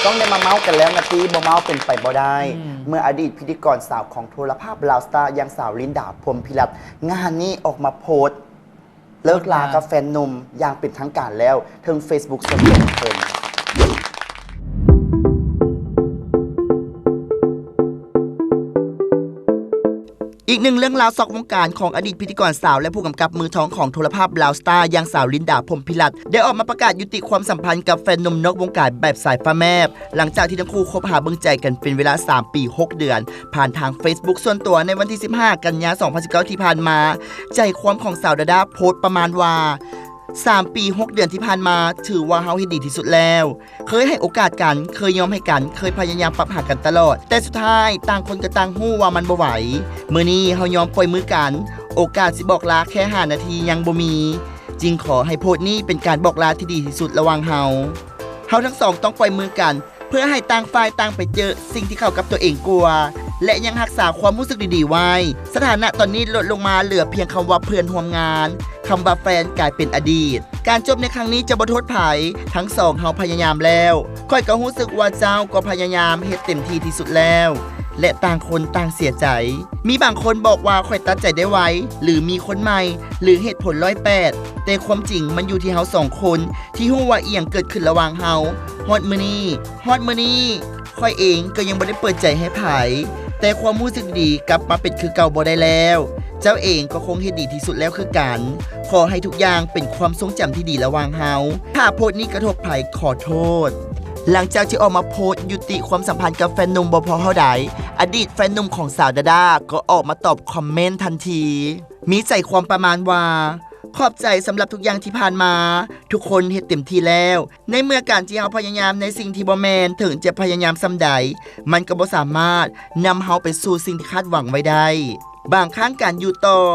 ຕ້ອງໄດ້ມາເມົາກັນແລ້ວນະຕິ ບໍ່ເມົາເປັນໄປບໍ່ໄດ້ ເມື່ອອະດີດພິທີກອນສາວຂອງໂທລະພາບລາວສະຕາ ຢ່າງສາວລິນດາ ພົມພິລັດ ງານນີ້ອອກມາໂພສ ເລີກລາກັບແຟນໜຸ່ມຢ່າງເປັນທາງການແລ້ວ ເທິງເຟສບຸກສ່ວນຕົວຂອງເພິ່ນ. ອີກໜຶ່ງເລື່ອງລາວຊອກວົງການຂອງອະດີດພິທີກອນສາວ ແລະ ຜູ້ກຳກັບມືທອງຂອງໂທລະພາບລາວສະຕາ ຢ່າງສາວລິນດາ ພົມພິລັດ ໄດ້ອອກມາປະກາດຍຸຕິຄວາມສຳພັນກັບແຟນໜຸ່ມນອກວົງການແບບສາຍຟ້າແມບ ຫຼັງຈາກທີ່ທັງຄູ່ຄົບຫາເບິ່ງໃຈກັນເປັນເວລາສາມປີຫົກເດືອນ ຜ່ານທາງເຟສບຸກສ່ວນຕົວໃນວັນທີສິບຫ້າ ກັນຍາ ສອງພັນສິບເກົ້າ ທີ່ຜ່ານມາ. ໃຈຄວາມຂອງສາວດາດາໂພສປະມານວ່າ ສາມປີຫົກເດືອນທີ່ຜ່ານມາ ຖືວ່າເຮົາເຮັດດີທີ່ສຸດແລ້ວ. ເຄີຍໃຫ້ໂອກາດກັນ, ເຄີຍຍອມໃຫ້ກັນ, ເຄີຍພະຍາຍາມປັບຫາກັນຕະຫຼອດ, ແຕ່ສຸດທ້າຍຕ່າງຄົນກໍຕ່າງຮູ້ວ່າມັນບໍ່ໄຫວ. ມື້ນີ້ເຮົາຍອມປ່ອຍມືກັນ, ໂອກາດຊິບອກລາແຄ່ຫ້ານາທີຍັງບໍ່ມີ. ຈຶ່ງຂໍໃຫ້ໂພສນີ້ເປັນການບອກລາທີ່ດີທີ່ສຸດລະຫວ່າງເຮົາ. ເຮົາທັງສອງຕ້ອງປ່ອຍມືກັນ ເພື່ອໃຫ້ຕ່າງຝ່າຍຕ່າງໄປເຈີສິ່ງທີ່ເຂົ້າກັບຕົວເອງກວ່າ ແລະ ຍັງຮັກສາຄວາມຮູ້ສຶກດີໆໄວ້. ສະຖານະຕອນນີ້ລົດລົງມາເຫຼືອພຽງຄຳວ່າເພື່ອນຮ່ວມງານ, ຄຳວ່າແຟນກາຍເປັນອະດີດ. ການຈົບໃນຄັ້ງນີ້ຈະບໍ່ໂທດໃຜ, ທັງສອງເຮົາພະຍາຍາມແລ້ວ. ຂ້ອຍກໍຮູ້ສຶກວ່າເຈົ້າກໍພະຍາຍາມເຮັດເຕັມທີ່ທີ່ສຸດແລ້ວ ແລະ ຕ່າງຄົນຕ່າງເສຍໃຈ. ມີບາງຄົນບອກວ່າຂ້ອຍຕັດໃຈໄດ້ໄວ ຫຼື ມີຄົນໃໝ່ ຫຼື ເຫດຜົນຮ້ອຍແປດ, ແຕ່ຄວາມຈິງມັນຢູ່ທີ່ເຮົາສອງຄົນ ທີ່ຮູ້ວ່າອີ່ຫຍັງເກີດຂຶ້ນລະຫວ່າງເຮົາ. ຮອດມື້ນີ້, ຮອດມື້ນີ້ ຂ້ອຍເອງກໍຍັງບໍ່ໄດ້ເປີດໃຈໃຫ້ໃຜ, ແຕ່ຄວາມຮູ້ສຶກດີກັບມາເປັນຄືເກົ່າບໍ່ໄດ້ແລ້ວ. ເຈົ້າເອງກໍຄົງເຮັດດີທີ່ສຸດແລ້ວຄືກັນ. ຂໍໃຫ້ທຸກຢ່າງເປັນຄວາມຊົງຈຳທີ່ດີລະຫວ່າງເຮົາ. ຖ້າໂພສນີ້ກະທົບໃຜ, ຂໍໂທດ. ຫຼັງຈາກທີ່ອອກມາໂພສຍຸຕິຄວາມສຳພັນກັບແຟນໜຸ່ມບໍ່ພໍເທົ່າໃດ, ອະດີດແຟນໜຸ່ມຂອງສາວດາດາກໍອອກມາຕອບຄອມເມັນທັນທີ. ມີໃຈຄວາມປະມານວ່າ, ຂອບໃຈສຳລັບທຸກຢ່າງທີ່ຜ່ານມາ, ທຸກຄົນເຮັດເຕັມທີ່ແລ້ວ. ໃນເມື່ອການທີ່ເຮົາພະຍາຍາມໃນສິ່ງທີ່ບໍ່ແມ່ນ, ເຖິງຈະພະຍາຍາມສ່ຳໃດ, ມັນກໍບໍ່ສາມາດນຳເຮົາໄປສູ່ສິ່ງທີ່ຄາດຫວັງໄວ້ໄດ້. ບາງຄັ້ງການຢູ່ຕໍ່,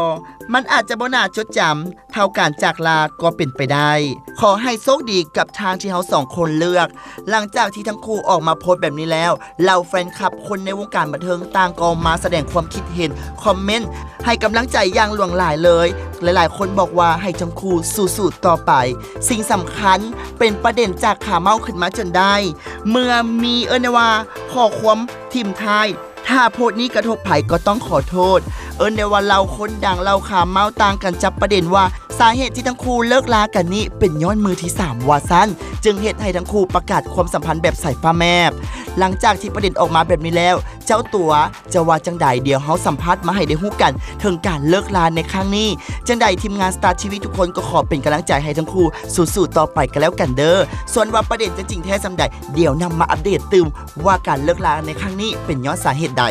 ມັນອາດຈະບໍ່ໜ້າຈົດຈຳເທົ່າການຈາກລາກໍເປັນໄປໄດ້. ຂໍໃຫ້ໂຊກດີກັບທາງທີ່ເຮົາສອງຄົນເລືອກ. ຫຼັງຈາກທີ່ທັງຄູ່ອອກມາໂພສແບບນີ້ແລ້ວ, ເຫຼົ່າແຟນຄລັບຄົນໃນວົງການບັນເທີງຕ່າງກໍມາສະແດງຄວາມຄິດເຫັນ, ຄອມເມັນໃຫ້ກຳລັງໃຈຢ່າງຫຼວງຫຼາຍເລີຍ. ຫຼາຍໆຄົນບອກວ່າໃຫ້ທັງຄູ່ສູ້ໆຕໍ່ໄປ. ສິ່ງສຳຄັນເປັນປະເດັນຈາກຂາເມົາຂຶ້ນມາຈົນໄດ້. ເມື່ອມີເອີ້ນໄດ້ວ່າຂໍ້ຄວາມຖິ້ມທ້າຍ, ຖ້າໂພສນີ້ກະທົບໃຜກໍຕ້ອງຂໍໂທດ. ເອີ້ນໄດ້ວ່າເຫຼົ່າຄົນດັງເຫຼົ່າຂາເມົາຕ່າງກັນຈັບປະເດັນວ່າ ສາເຫດທີ່ທັງຄູ່ເລີກລາກັນນີ້ເປັນຍ້ອນມືທີສາມວ່າຊັ້ນ, ຈຶ່ງເຮັດໃຫ້ທັງຄູ່ປະກາດຄວາມສຳພັນແບບສາຍຟ້າແມບ. ຫຼັງຈາກທີ່ປະເດັນອອກມາແບບນີ້ແລ້ວ, ເຈົ້າຕົວຈະວ່າຈັ່ງໃດ? ດຽວເຮົາສຳພາດມາໃຫ້ໄດ້ຮູ້ກັນເຖິງການເລີກລາໃນຄັ້ງນີ້. ຈັ່ງໃດທີມງານ Star ທີວີ ທຸກຄົນກໍຂໍເປັນກຳລັງໃຈໃຫ້ທັງຄູ່ສູ້ໆຕໍ່ໄປກໍແລ້ວກັນເດີ້. ສ່ວນວ່າປະເດັນຈະຈິງແທ້ສ່ຳໃດ, ດຽວນຳມາອັບເດດຕື່ມວ່າການເລີກລາໃນຄັ້ງນີ້ເປັນຍ້ອນສາເຫດໃດ.